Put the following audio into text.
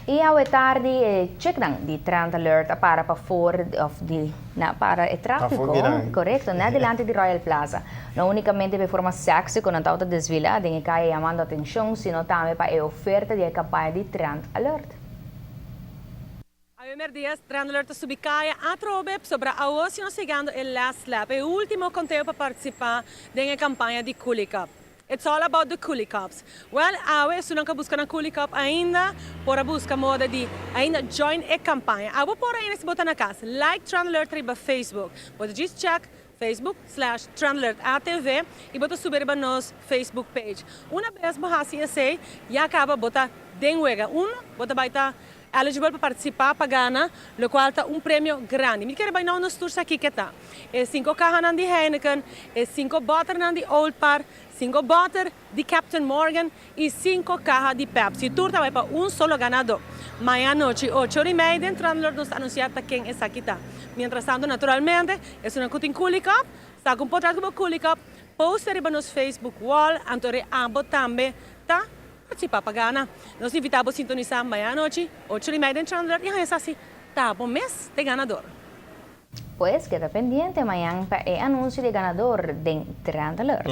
Y awe tardi e chicknan di Trend Alert a para pafor of di na para e trafico, correcto, na dilanti di Royal Plaza. No unicamente pa forma sexy cu nan ta desfila den caya yamando atencion, sino tambe pa e oferta di campaña di Trend Alert. Awe Trend Alert subi caya atrobe sobre awo nos yegando e last lap, e ultimo conteo pa participa den e campaña di Coolie Cup. It's all about the Coolie Cups. Well, awe, si no a busca nan Coolie Cup ainda, por busca moda di ainda join e campaña. Abo por ainda si bo ta na cas. Like Trend Alert riba Facebook. Bo just check Facebook/TrendAlertATV y bo ta subi pa nos Facebook page. Un biaha bo haci esey, ya caba bo ta den wega. Un, bo ta bay ta eligible pa participa pa gana, locual ta un premio grandi. Mi kier bay na nos tour aki cu ta. E cinco caha di Heineken, e cinco bottle di Old Parr, cinco bottle di Captain Morgan y cinco caha di Pepsi. Tur ta bay pa un solo ganado. Mañan anochi, 8:30, den Trend nos anuncia ken esaki ta. Mientras tanto, naturalmente, esun cu tin Coolie Cup, saca un portret cu Coolie Cup, post riba nos Facebook wall, anto abo tambe ta participa pa gana. Nos ta invita bo sintonisa mañan anochi, 8:30 den Trend y asina, ta bo mes ta ganado. Pues keda pendiente mañan pa e anuncio di ganado di Trend Alert.